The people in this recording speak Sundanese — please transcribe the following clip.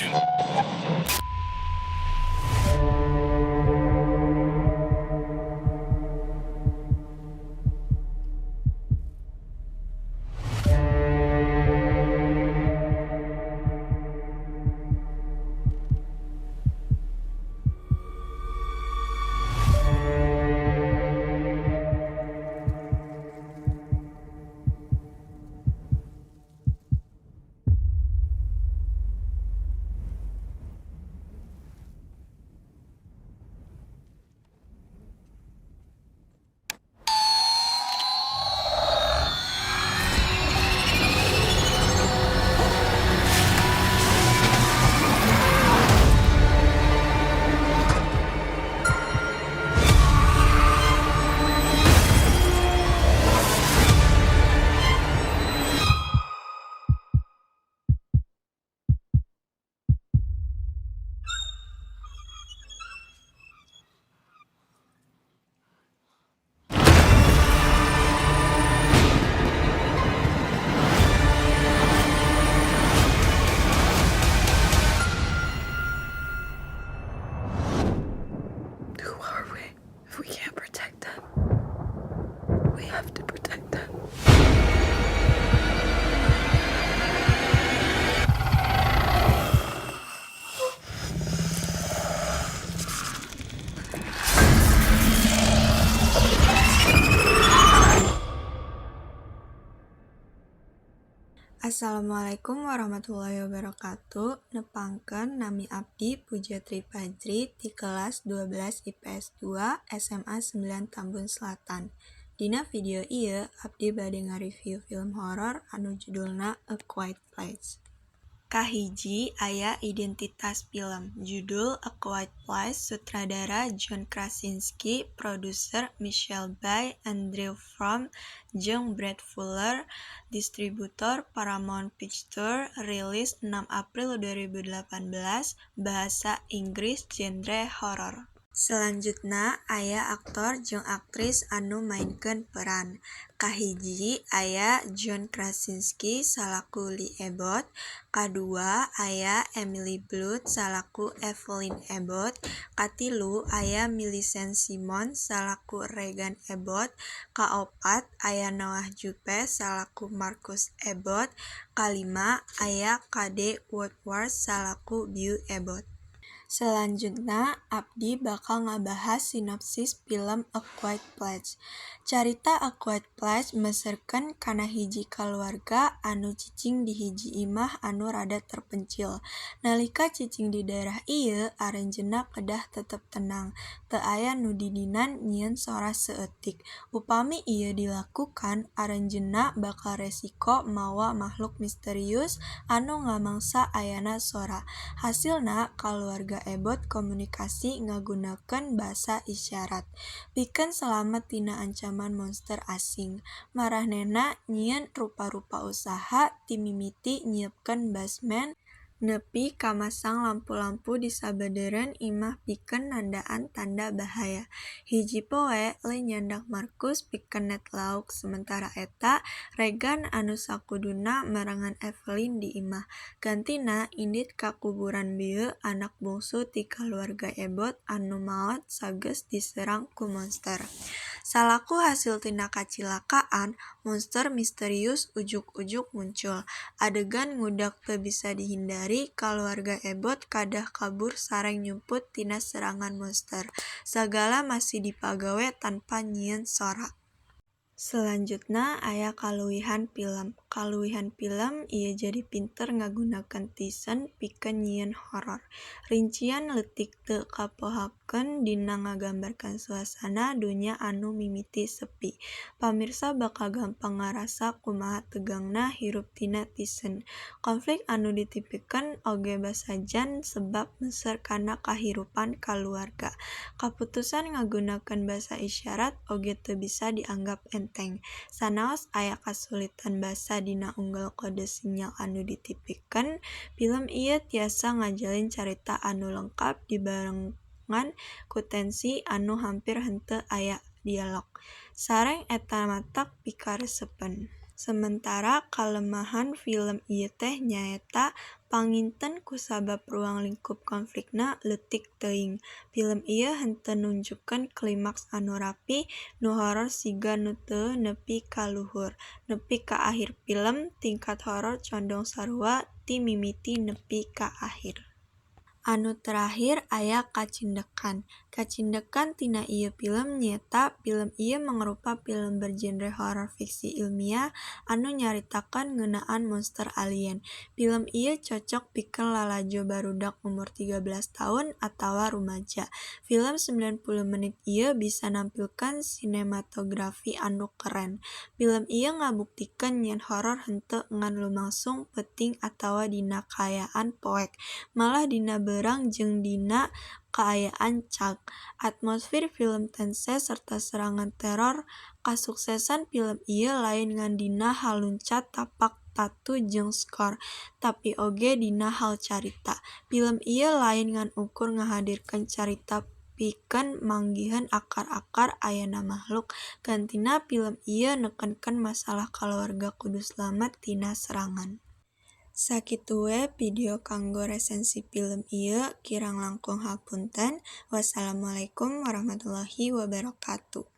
Station. Who are we if we can't protect them? We have to protect them. Assalamualaikum warahmatullahi wabarakatuh. Nepangkeun, nami abdi Puja Tri Fajri ti kelas 12 IPS 2 SMA 9 Tambun Selatan. Dina video ieu abdi bade ngareview film horor anu judulna A Quiet Place. Kahiji aya identitas film, judul A Quiet Place, sutradara John Krasinski, produser Michael Bay, Andrew Fromm jeung Brad Fuller, distributor Paramount Pictures, rilis 6 April 2018, bahasa Inggris, genre horor. Selanjutna aya aktor jeung aktris anu maenkeun peran. Kahiji aya John Krasinski salaku Lee Abbott, kadua aya Emily Blunt salaku Evelyn Abbott, katilu aya Millicent Simmonds salaku Regan Abbott, kaopat aya Noah Jupe salaku Marcus Abbott, kalima aya Cade Woodward salaku Beau Abbott. Selanjutna abdi bakal ngabahas sinopsis film A Quiet Place. Carita A Quiet Place meserkeun kana hiji kaluarga anu cicing di hiji imah anu rada terpencil. Nalika cicing di daerah ieu, aranjeunna kedah tetep tenang, teu aya nu didinan nyieun sora saeutik. Upami ieu dilakukan, aranjeunna bakal resiko mawa makhluk misterius anu ngamangsa ayana sora. Hasilna, kaluarga Abbott komunikasi ngagunakeun basa isyarat pikeun salamet tina ancaman monster asing. Maranehanna nyieun rupa-rupa usaha ti mimiti nyiepkeun basement nepi ka masang lampu-lampu di sabadeureun imah pikeun nandaan tanda bahaya. Hiji poe, Lee nyandak Marcus pikeun net lauk, sementara eta, Regan anu sakuduna merengan Evelyn di imah, gantina indit ka kuburan Beau, anak bungsu ti kaluarga Abbott anu maot sageus diserang ku monster. Salaku hasil tina kacilakaan, monster misterius ujug-ujug muncul. Adegan ngudag teu bisa dihindari, kaluarga Abbott kadah kabur sareng nyumput tina serangan monster. Sagala masih dipagawe tanpa nyieun sora. Selanjutna aya kaluwihan film. Kaluwihan film ieu jadi pinter ngagunakeun tesen pikeun nyieun horor. Rincian leutik teu kapohakeun dina ngagambarkeun suasana dunya anu mimiti sepi. Pamirsa bakal gampang ngarasa kumaha tegangna hirup tina tisen. Konflik anu ditipikeun oge basajan sebab meser kana kahirupan kaluarga. Kaputusan ngagunakeun basa isyarat oge teu bisa dianggap enteng. Sanaos aya kasulitan basa dina unggal kode sinyal anu ditipikeun, film ieu tiasa ngajalin carita anu lengkap dibarengan ku tensi anu hampir henteu aya dialog. Sareng eta matak pikaresepeun. Sementara kalemahan film ieu teh nyaeta Panginten kusabab ruang lingkup konflikna leutik teuing. Pilem ieu henteu nunjukkeun klimaks anu rapi nu horor siga nu teu nepi ka luhur. Nepi ka ahir pilem tingkat horor condong sarua ti mimiti nepi ka ahir. Anu terakhir aya kacindekan. Kacindekan tina ieu pilem nyaeta pilem ieu mangrupa pilem bergenre horor fiksi ilmiah anu nyaritakeun ngeunaan monster alien. Pilem ieu cocok pikeun lalajo barudak umur 13 taun atawa rumaja. Pilem 90 menit ieu bisa nampilkeun sinematografi anu keren. Pilem ieu ngabuktikeun yen horor henteu ngan lumangsung peuting atawa dina kaayaan poek, malah dina beurang jeung dina kaayaan cag. Atmosfer pilem tense sarta serangan teror. Kasuksesan pilem ieu lain ngan dina hal luncat tapak tatu jeung skor, tapi oge dina hal carita. Pilem ieu lain ngan ukur ngahadirkeun carita pikeun manggihan akar-akar ayana makhluk, gantina pilem ieu nekenkeun masalah kalawarga kudu slamet tina serangan. Sakitu we video kanggo resensi pilem ieu kirang langkung hapunten. Wassalamualaikum warahmatullahi wabarakatuh.